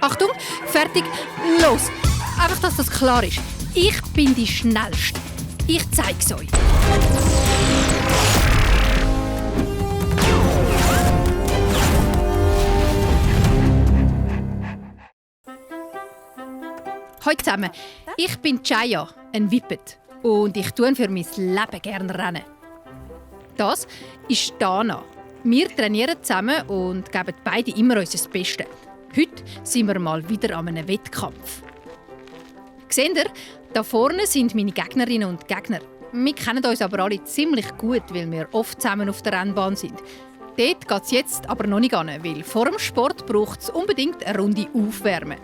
Achtung, fertig, los! Einfach, dass das klar ist. Ich bin die Schnellste. Ich zeig's euch. Hallo zusammen, ich bin Chaya, ein Whippet. Und ich tue für mein Leben gerne rennen. Das ist Dana. Wir trainieren zusammen und geben beide immer unser Bestes. Heute sind wir mal wieder an einem Wettkampf. Seht ihr, da vorne sind meine Gegnerinnen und Gegner. Wir kennen uns aber alle ziemlich gut, weil wir oft zusammen auf der Rennbahn sind. Dort geht es jetzt aber noch nicht an, weil vor dem Sport braucht es unbedingt eine Runde Aufwärmen.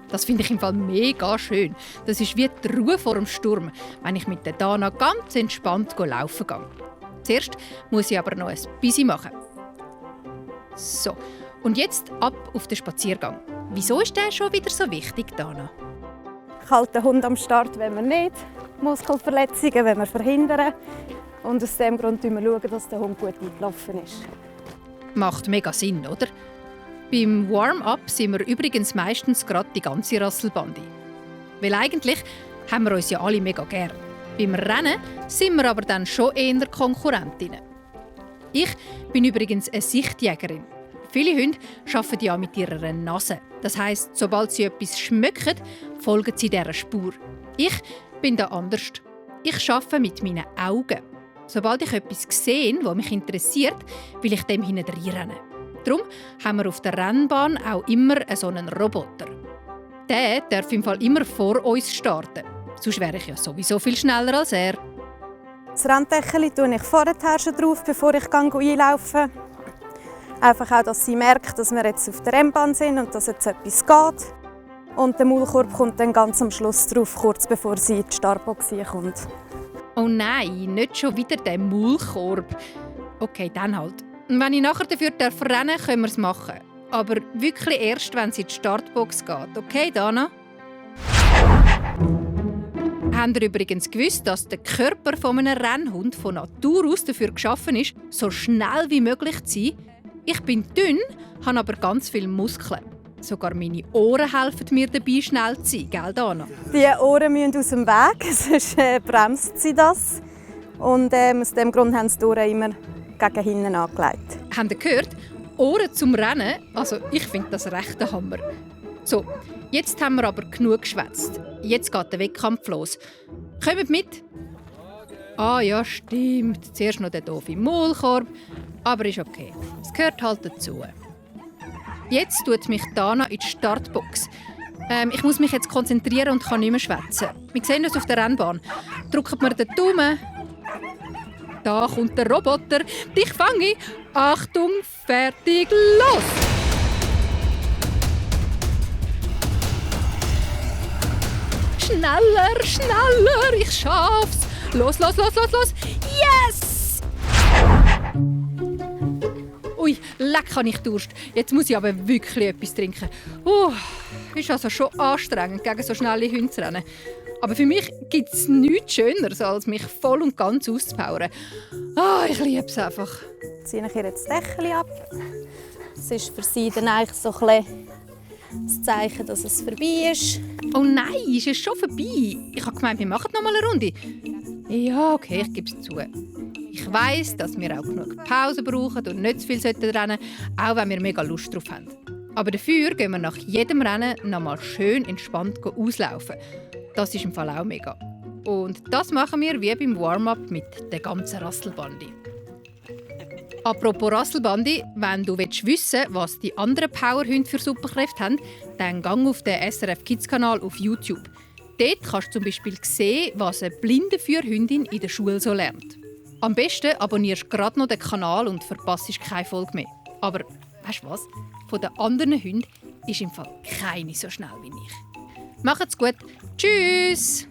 Das finde ich im Fall mega schön. Das ist wie die Ruhe vor dem Sturm, wenn ich mit der Dana ganz entspannt laufen gehe. Zuerst muss ich aber noch ein bisschen machen. So, und jetzt ab auf den Spaziergang. Wieso ist der schon wieder so wichtig, Dana? Ich halte den Hund am Start, wenn wir nicht Muskelverletzungen, wenn wir verhindern. Und aus diesem Grund schauen wir, dass der Hund gut eingelaufen ist. Macht mega Sinn, oder? Beim Warm-up sind wir übrigens meistens gerade die ganze Rasselbande. Weil eigentlich haben wir uns ja alle mega gern. Beim Rennen sind wir aber dann schon eher Konkurrentinnen. Ich bin übrigens eine Sichtjägerin. Viele Hunde arbeiten ja mit ihrer Nase. Das heisst, sobald sie etwas schmecken, folgen sie dieser Spur. Ich bin da anders. Ich arbeite mit meinen Augen. Sobald ich etwas sehe, das mich interessiert, will ich dem hinterherrennen. Darum haben wir auf der Rennbahn auch immer so einen Roboter. Der darf im Fall immer vor uns starten. Sonst wäre ich ja sowieso viel schneller als er. Das Renndeckel tue ich vorher schon drauf, bevor ich einlaufe. Einfach auch, dass sie merkt, dass wir jetzt auf der Rennbahn sind und dass jetzt etwas geht. Und der Maulkorb kommt dann ganz am Schluss drauf, kurz bevor sie in die Startbox kommt. Oh nein, nicht schon wieder der Maulkorb. Okay, dann halt. Wenn ich nachher dafür rennen darf, können wir es machen. Aber wirklich erst, wenn sie in die Startbox geht. Okay, Dana? Habt ihr übrigens gewusst, dass der Körper eines Rennhunds von Natur aus dafür geschaffen ist, so schnell wie möglich zu sein? Ich bin dünn, habe aber ganz viele Muskeln. Sogar meine Ohren helfen mir dabei, schnell zu sein, gell, Dana? Die Ohren müssen aus dem Weg, sonst bremst sie das. Und aus diesem Grund haben sie die Ohren immer gegen hinten angelegt. Habt ihr gehört? Ohren zum Rennen? Also, ich finde das recht der Hammer. So, jetzt haben wir aber genug geschwätzt. Jetzt geht der Wettkampf los. Kommt mit! Ah ja, stimmt. Zuerst noch der doofe Maulkorb. Aber ist okay. Es gehört halt dazu. Jetzt tut mich Dana in die Startbox. Ich muss mich jetzt konzentrieren und kann nicht mehr schwätzen. Wir sehen uns auf der Rennbahn. Drückt mir den Daumen. Da kommt der Roboter. Dich fange ich. Achtung, fertig, los! Schneller, schneller, ich schaff's! Los, los, los, los, los! Yes! Ui, leck, habe ich Durst. Jetzt muss ich aber wirklich etwas trinken. Ist also schon anstrengend, gegen so schnelle Hunde zu rennen. Aber für mich gibt es nichts Schöneres, als mich voll und ganz auszupowern. Ich liebe es einfach. Jetzt ziehe ich ihr das Deckel ab. Das ist für sie dann eigentlich so ein bisschen das Zeichen, dass es vorbei ist. Oh nein, ist es schon vorbei? Ich habe gemeint, wir machen noch mal eine Runde. Ja, okay, ich gebe es zu. Ich weiss, dass wir auch genug Pause brauchen und nicht zu viel rennen sollten, auch wenn wir mega Lust drauf haben. Aber dafür gehen wir nach jedem Rennen noch mal schön entspannt auslaufen. Das ist im Fall auch mega. Und das machen wir wie beim Warm-up mit der ganzen Rasselbande. Apropos Rasselbande, wenn du wissen willst, was die anderen Powerhunde für Superkräfte haben, dann gang auf den SRF Kids Kanal auf YouTube. Dort kannst du zum Beispiel sehen, was eine blinde Führhündin in der Schule so lernt. Am besten abonnierst du gerade noch den Kanal und verpasst keine Folge mehr. Aber weißt du was? Von den anderen Hunden ist im Fall keine so schnell wie ich. Macht's gut. Tschüss!